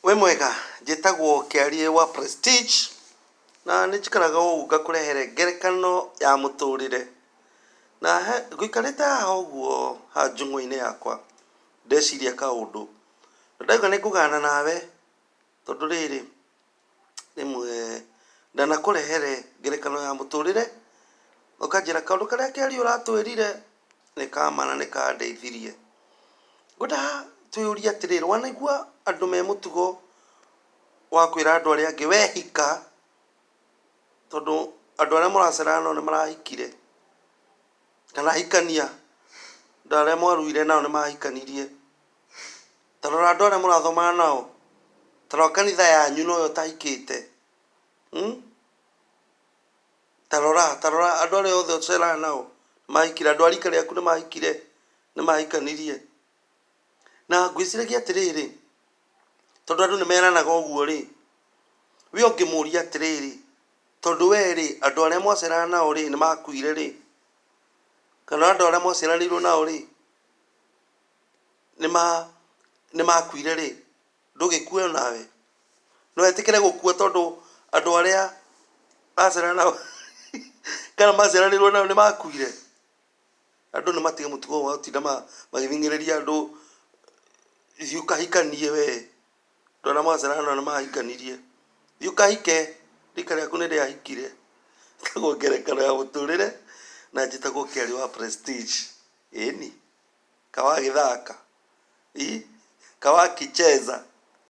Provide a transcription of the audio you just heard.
Wĩ mwega, njĩtagwo Kĩariĩ wa Prestige na nĩ njikaraga ũũ ngakũrehere ngerekano ya mũtũrĩre. Na ngũikarĩte haha ũguo haha njũng'wa-inĩ yakwa ndeciria kaũndũ, na ndauga nĩ ngũgayana nawe tondũ rĩrĩ, rĩmwe ndanakũrehere ngerekano ya mũtũrĩre ũkanjĩra kaũndũ karĩa Kĩariĩ ũratwĩrire nĩ ka ma na nĩ kandeithirie. Ngwenda twĩyũrie atĩrĩrĩ, wanaigua andũ me mũtugo wa kwĩra andũ arĩa angĩ we hika, tondũ andũ arĩa mũracerana nao nĩ marahikire, kana hikania, andũ arĩa mwaruire nao nĩ mahikanirie. Ta rora andũ arĩa mũrathomaga nao, ta rora kanitha yanyu noyo ũtahikĩte. Ta rora, ta rora andũ arĩa othe ũceraga nao nĩ mahikire, andũ a rika rĩaku nĩ mahikire, nĩ mahikanirie. Na ngwĩciragia atĩrĩrĩ, tondũ andũ nĩ meranaga ũguo rĩ, we ũngĩmũria atĩrĩrĩ, tondũ we rĩ, andũ arĩa mwaceraga nao rĩ, nĩ makuire rĩ, kana andũ arĩa mwaciaranĩirwo nao rĩ, nĩ makuire rĩ, ndũgĩkue o nawe? No etĩkĩre gũkua tondũ andũ arĩa acerana nao kana maciaranĩirwo nao nĩ makuire? Andũ nĩ matige mũtugo wa gũtinda magĩthing'ĩrĩria andũ, thiĩ ũkahikanie we, andũ arĩa mwacerana nao nĩ mahikanirie, thiĩ ũkahike, rika rĩaku nĩ rĩahikire. Ĩtagwo ngerekano ya mũtũrĩre na njĩtagwo Kĩari wa Prestige, ĩni. Kawagĩthaka, ĩ, kawakicheza.